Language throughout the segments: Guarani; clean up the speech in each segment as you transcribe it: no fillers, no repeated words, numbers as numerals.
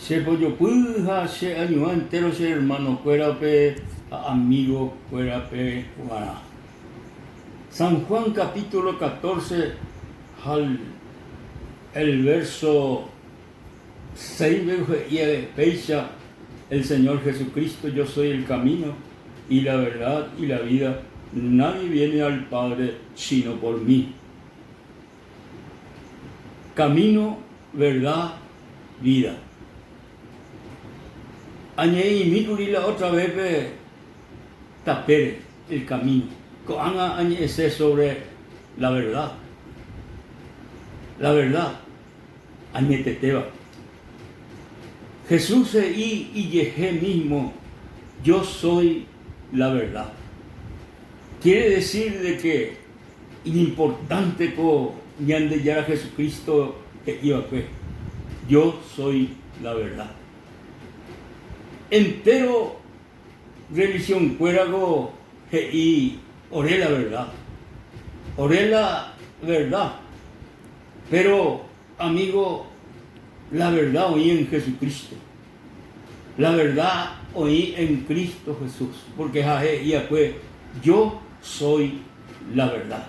Che pojopy ha che añuã entéro che ermanokuérape ha amigokuérape g̃uarã. San Juan capítulo 14 ha el verso 6-pe he'i péicha el Señor Jesucristo, Yo soy el camino y la verdad y la vida, nadie viene al Padre sino por mí. Camino, verdad, vida. Añe'ẽ'imíkuri la otra vez-pe tapére, el camino. Ko'ág̃a añe'ẽse sobre la verdad. La verdad añetetéva. Jesús he'i ijehe mismo, Yo soy la verdad. Quiere decir de que Iñimportánte ko Ñandejára Jesucristo he'i va'ekue, Yo soy la verdad. Entéro religión-kuérako he'i ore la verdad, ore la verdad, péro amigo la verdad oĩ en Jesucristo, la verdad oĩ en Cristo Jesús, porque ha'e he'i va'ekue, Yo soy la verdad.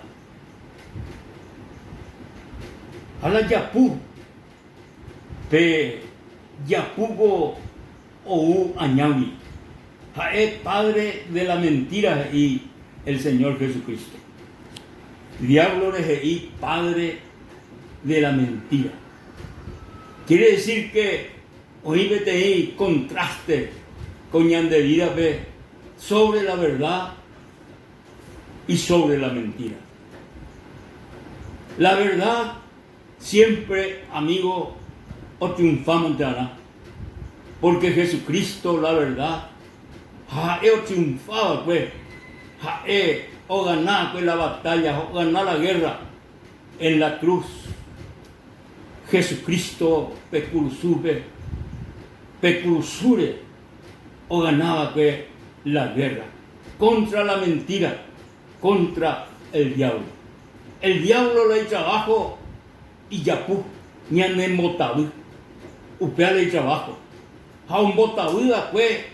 Ha la japu, pe japúko ou añágui. Ha'e padre de la mentira he'i el Señor Jesucristo. Diáblore he'i padre de la mentira. Quiere decir que oĩ peteĩ contraste ko ñande vida-pe sobre la verdad y sobre la mentira. La verdad siempre, amigo, otriunfámontearã, porque Jesucristo la verdad ha ha'e otriunfa va'ekue, ha'e ogana va'ekue la batalla, ogana la guerra en la cruz. Jesucristo pe kurusúpe, pe kurusúre ogana va'ekue la guerra contra la mentira, contra el diablo. El diablo la itrabajo ijapu ñanembotavy, upéva la itrabajo. Ha ombotavy va'ekue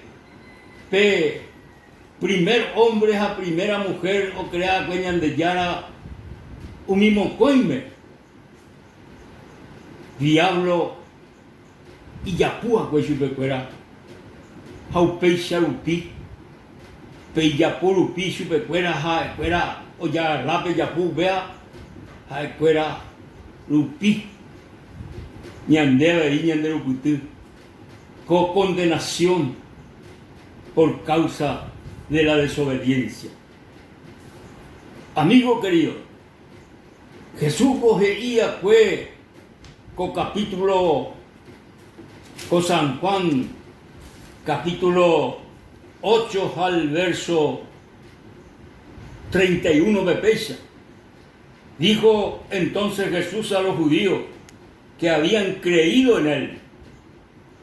pe primer hombre ha primera mujer ocrea va'ekue Ñandejára umi mokõime. Diablo ijapu va'ekue chupekuéra ha upéicha rupi pe ijapu rupi chupekuéra ha'ekuéra ojagarra pe japu upéva ha'ekuéra rupi ñande avei ñanderupyty ko condenación por causa de la desobediencia. Amigo querido, Jesús ko he'i akue ko capítulo ko San Juan capítulo 8 ha el verso 31 pe péicha, Dijo entonces Jesús a los judíos que habían creído en él,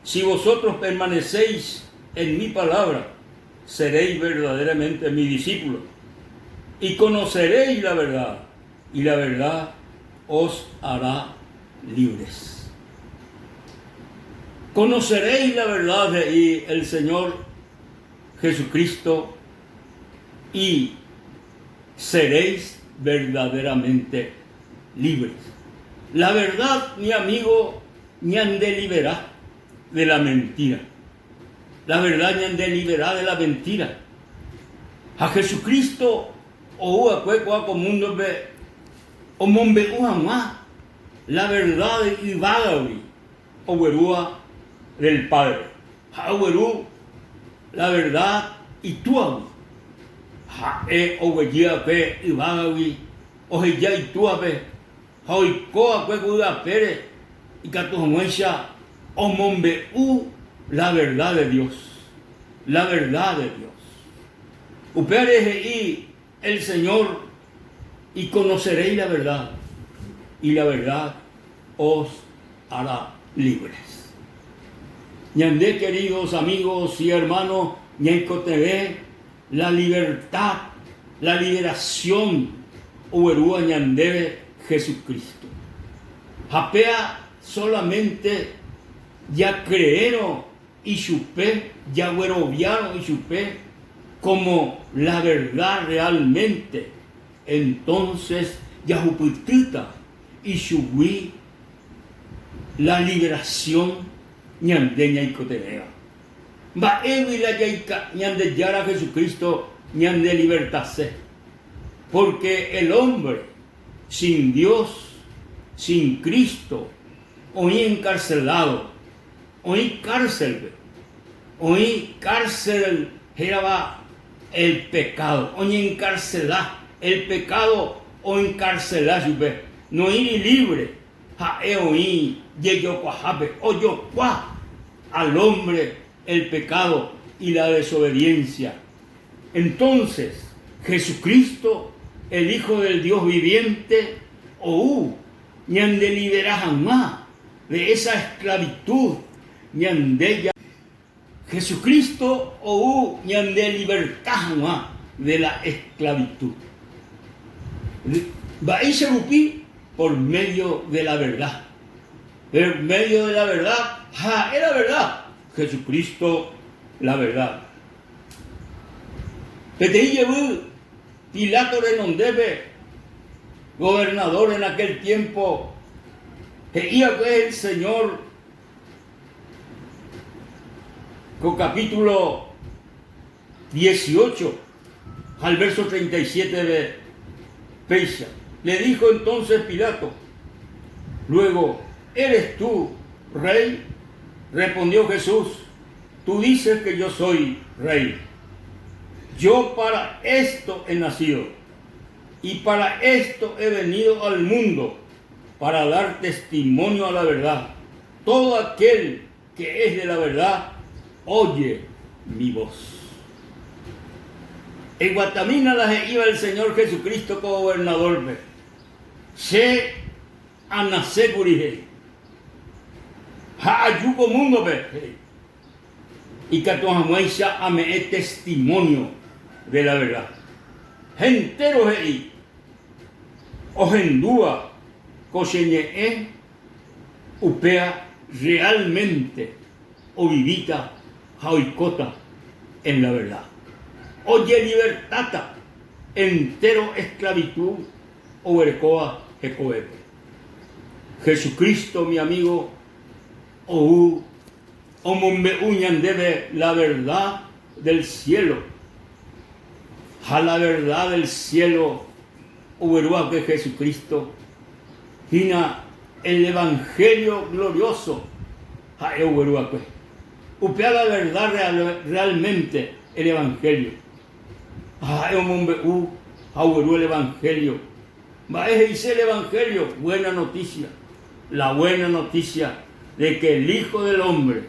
Si vosotros permanecéis en mi palabra, seréis verdaderamente mis discípulos, y conoceréis la verdad, y la verdad os hará libres. Conoceréis la verdad, he'i el Señor Jesucristo, y seréis verdaderamente libres. La verdad, mi amigo, ñandelibera de la mentira. La verdad ñandelibera de la mentira. Ha Jesucristo ou va'ekue kóva ko múndope omombe'u hag̃ua la verdad yvágagui oguerúva del Padre. Ha'e ogueru la verdad Itúagui. Ha'e oguejy va'ekue yvágagui oheja Itúape ha oiko va'ekue ko yvapére ikatu hag̃uáicha omombe'u la verdad de Dios, la verdad de Dios. Upévare he'i el Señor, Y conoceréis la verdad, y la verdad os hará libres. Ñande queridos amigos y hermanos ñaikotevẽ la libertad, la liberación oguerúva ñandéve Jesucristo. Ha péa solamente. Jacreérõ ichupe, jagueroviárõ ichupe como la verdad realmente, entonces jahupytýta ichugui la liberación ñande ñaikotevẽva. Mba'égui la jaika Ñandejára Jesucristo ñande libertase? Porque el hombre sin Dios, sin Cristo, oĩ encarcelado, oĩ cárcel-pe, oĩ cárcel hérava el pecado, oñeencarcela, el pecado oencarcela chupe, noĩri libre, ha'e oĩ jejokuahápe, ojokua al hombre el pecado y la desobediencia. Entonces, Jesucristo, el Hijo del Dios viviente, ou ñandelibera hag̃ua de esa esclavitud ñande ja. Jesucristo ou ñandeliberta hag̃ua de la esclavitud. Mba'éicha rupi? Por medio de la verdad. Por medio de la verdad, ha'e la verdad, Jesucristo la verdad. Peteĩ jevy Pilato renondépe, gobernador en aquel tiempo, he'i va'ekue el Señor ko capítulo 18 ha el verso 37-pe péicha, Le dijo entonces Pilato, luego, ¿Eres tú rey? Respondió Jesús, Tú dices que yo soy rey. Yo para esto he nacido y para esto he venido al mundo, para dar testimonio a la verdad. Todo aquel que es de la verdad, oye mi voz. Eguatamína la he'íva el Señor Jesucristo ko gobernador-pe, Che anasékuri he'i, ha aju ko múndope he'i, ikatu hag̃uáicha ame'ẽ testimonio de la verdad. Hentéro he'i, ohendúva ko che ñe'ẽ upéa realmente ovivíta ha oikóta en la verdad. Ojelibertáta entéro esclavitud oguerekóva hekovépe. Jesucristo, mi amigo, ou omombe'u ñandéve la verdad del cielo, ha la verdad del cielo oguerúvape Jesucristo hína el evangelio glorioso ha'e ogueruva'ekue. Upéva la verdad realmente el evangelio. Ha ha'e omombe'u ha ogueru el evangelio. Mba'e he'ise el evangelio? Buena noticia. La buena noticia de que el Hijo del Hombre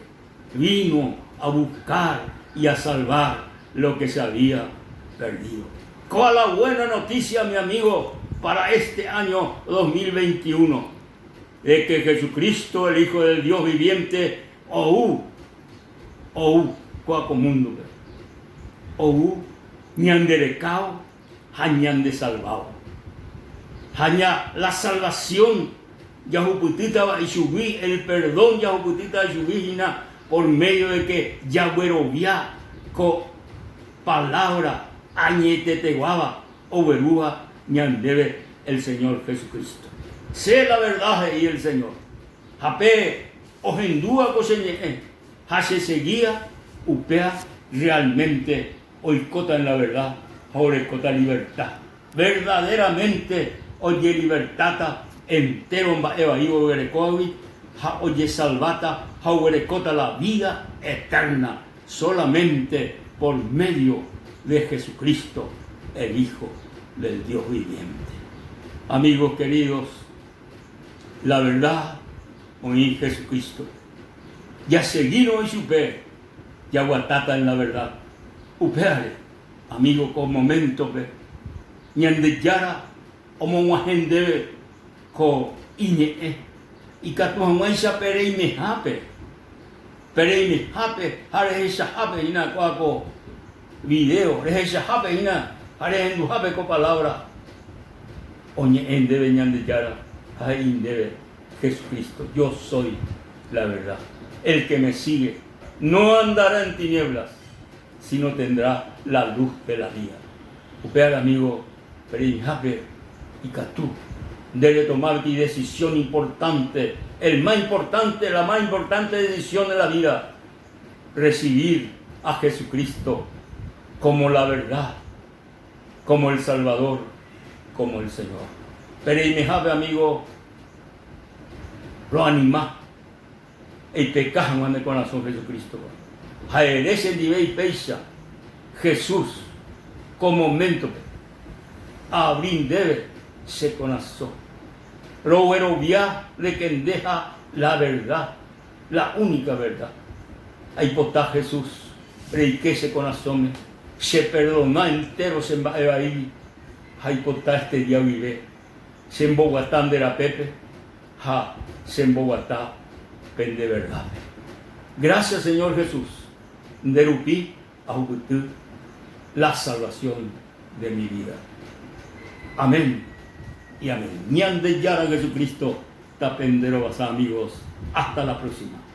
vino a buscar y a salvar lo que se había perdido. Kóva la buena noticia, mi amigo, para este año 2021, de que Jesucristo, el Hijo del Dios viviente, ou, ou kóva ko múndope, ou ñanderekávo ha ñandesalvávo. Ha ña la salvación jahupytýtava ichugui, el perdón jahupytýtava ichugui hína por medio de que jaguerovia ko palabra añeteteguáva oguerúva ñandéve el Señor Jesucristo. Che la verdad, he'i el Señor, ha pe ohendúva ko che ñe'ẽ ha cheseguía, upéva realmente oikóta en la verdad ha orekóta libertad. Verdaderamente ojelibertáta entéro mba'e vai oguerekóvagui ha ojesalváta ha oguerekóta la vida eterna solamente por medio de Jesucristo, el Hijo del Dios viviente. Amigos queridos, la verdad oĩ Jesucristo. Jasegírõ ichupe jaguatáta en la verdad. Upévare, amigo, ko momento-pe Ñandejára omog̃uahẽ ndéve ko iñe'ẽ ikatu hag̃uáicha pe reimehápe, pe reimehápe ha rehechahápe hína kóa ko video, rehechahápe hína ha rehenduhápe ko palabra, oñe'ẽ ndéve Ñandejára ha he'i ndéve Jesucristo, Yo soy la verdad. El que me sigue no andará en tinieblas, sino tendrá la luz de la vida. Upévare amigo, pereĩhápe ikatu nde retoma peteĩ decisión importante, el más importante, la más importante decisión de la vida, recibir a Jesucristo como la verdad, como el Salvador, como el Señor. Pereĩmehápe amigo, roanima eipeka hag̃ua ne korasõ Jesucristo-pe. Ha ere chendive ipéicha, Jesús, ko moméntope, aavri ndéve che korasõ. Roguerovia de ke nde ha la verdad, la única verdad. Aipota Jesús reike che korasõme, cheperdona entéro che mba'e vaígui ha aipota este día guive chemboguata nde rapépe ha chemboguata pende verdápe. Gracias Señor Jesús, nde rupi ahupyty la salvación de mi vida. Amén y amén. Ñandejára Jesucristo tapenderovasa amigos. Hasta la próxima.